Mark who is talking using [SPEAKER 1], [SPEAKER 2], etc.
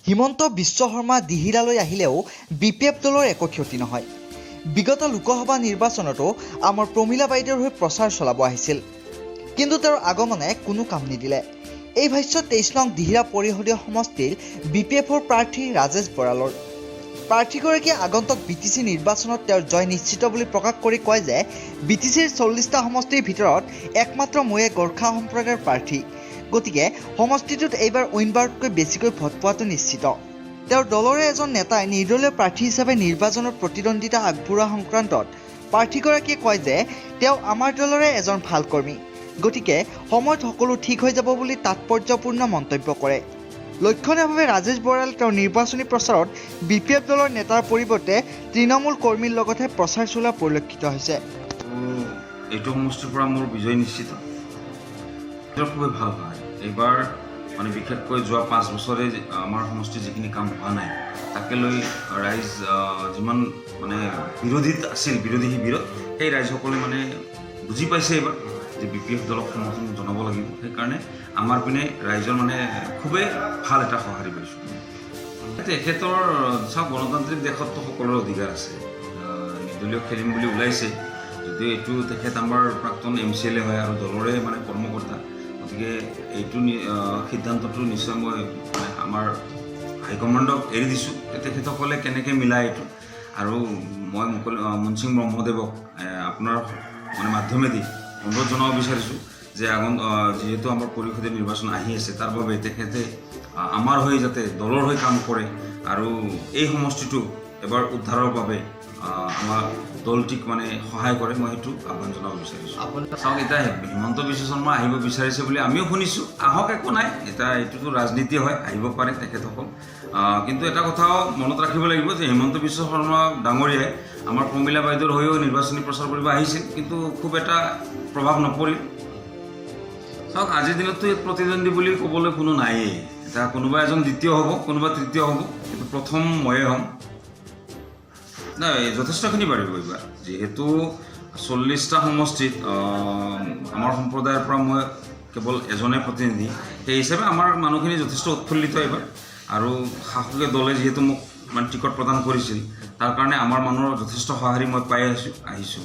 [SPEAKER 1] হিমন্ত বিশ্ব শৰ্মা দিহিৰালৈ আহিলেও বিপিএফ দলৰ একো ক্ষতি নহয়। বিগত লোকসভা নিৰ্বাচনতো আমাৰ প্ৰমীলা বাইদেউৰ হৈ প্ৰচাৰ চলাব আহিছিল, কিন্তু তেওঁৰ আগমনে কোনো কাম নিদিলে। এই ভাষ্য 23 নং দিহিৰা পৰিষদীয় সমষ্টিৰ বিপিএফৰ প্ৰাৰ্থী ৰাজেশ বৰালৰ। প্ৰাৰ্থীগৰাকীয়ে আগন্তুক বিটিচি নিৰ্বাচনত তেওঁৰ জয় নিশ্চিত বুলি প্ৰকাশ কৰি কয় যে বিটিচিৰ 40টা সমষ্টিৰ ভিতৰত একমাত্ৰ ময়ে গোৰ্খা সম্প্ৰদায়ৰ প্ৰাৰ্থী, গতিকে সমষ্টিটোত এইবাৰ অইনবাৰতকৈ বেছিকৈ ভোট পোৱাটো নিশ্চিত। তেওঁৰ দলৰে এজন নেতাই নিৰ্দলীয় প্ৰাৰ্থী হিচাপে নিৰ্বাচনত প্ৰতিদ্বন্দ্বিতা আগবঢ়োৱা সংক্ৰান্তত প্ৰাৰ্থীগৰাকীয়ে কয় যে তেওঁ আমাৰ দলৰে এজন ভাল কৰ্মী, গতিকে সময়ত সকলো ঠিক হৈ যাব বুলি তাৎপৰ্যপূৰ্ণ মন্তব্য কৰে। লক্ষণীয়ভাৱে ৰাজেশ বৰাল তেওঁৰ নিৰ্বাচনী প্ৰচাৰত বিপিএফ দলৰ নেতাৰ পৰিৱৰ্তে তৃণমূল কৰ্মীৰ লগতহে প্ৰচাৰ চলোৱা পৰিলক্ষিত হৈছে।
[SPEAKER 2] এইটো সমষ্টিৰ পৰা মোৰ বিজয় নিশ্চিত। নিজৰ খুবেই ভাল হয় এইবাৰ। মানে বিশেষকৈ যোৱা 5 বছৰে আমাৰ সমষ্টিৰ যিখিনি কাম হোৱা নাই, তাকে লৈ ৰাইজ যিমান মানে বিৰোধীত আছিল, বিৰোধী শিবিৰত, সেই ৰাইজসকলে মানে বুজি পাইছে এইবাৰ যে বিপিএফ দলক সমৰ্থন জনাব লাগিব। সেইকাৰণে আমাৰ পিনে ৰাইজৰ মানে খুবেই ভাল এটা সঁহাৰি পাইছোঁ। তেখেতৰ, চাওক, গণতান্ত্ৰিক দেশততো সকলোৰে অধিকাৰ আছে। নিৰ্দলীয় খেলিম বুলি ওলাইছে যদিও এইটো তেখেত আমাৰ প্ৰাক্তন এমচিএলএ হয় আৰু দলৰে মানে কৰ্মকৰ্তা, গতিকে এইটো সিদ্ধান্তটো নিশ্চয় মই মানে আমাৰ হাইকমাণ্ডক এৰি দিছোঁ, তেখেতসকলে কেনেকৈ মিলায় এইটো। আৰু মই মুকলি মুনচিং ব্ৰহ্মদেৱক আপোনাৰ মানে মাধ্যমেদি অনুৰোধ জনাব বিচাৰিছোঁ যে যিহেতু আমাৰ পৰিষদীয় নিৰ্বাচন আহি আছে, তাৰ বাবে তেখেতে আমাৰ হৈ যাতে দলৰ হৈ কাম কৰে আৰু এই সমষ্টিটো এবাৰ উদ্ধাৰৰ বাবে আমাৰ দলটিক মানে সহায় কৰে, মই সেইটো আহ্বান জনাব বিচাৰিছোঁ। চাওক, এতিয়া হিমন্ত বিশ্ব শৰ্মা আহিব বিচাৰিছে বুলি আমিও শুনিছোঁ। আহক, একো নাই। এতিয়া এইটোতো ৰাজনীতি হয়, আহিব পাৰে তেখেতসকল। কিন্তু এটা কথাও মনত ৰাখিব লাগিব যে হিমন্ত বিশ্ব শৰ্মা ডাঙৰীয়াই আমাৰ প্ৰমীলা বাইদেউৰ হৈও নিৰ্বাচনী প্ৰচাৰ কৰিব আহিছিল, কিন্তু খুব এটা প্ৰভাৱ নপৰিল। চাওক, আজিৰ দিনততো ইয়াত প্ৰতিদ্বন্দ্বী বুলি ক'বলৈ কোনো নায়েই। এতিয়া কোনোবা এজন দ্বিতীয় হ'ব, কোনোবা তৃতীয় হ'ব, কিন্তু প্ৰথম ময়ে হ'ম। নাই, যথেষ্টখিনি বাঢ়িব এইবাৰ। যিহেতু 40টা সমষ্টিত আমাৰ সম্প্ৰদায়ৰ পৰা মই কেৱল এজনে প্ৰতিনিধি, সেই হিচাপে আমাৰ মানুহখিনি যথেষ্ট উৎফুল্লিত এইবাৰ। আৰু শাসকীয় দলে যিহেতু মোক মানে টিকট প্ৰদান কৰিছিল, তাৰ কাৰণে আমাৰ মানুহৰ যথেষ্ট সঁহাৰি মই পাই আহিছোঁ।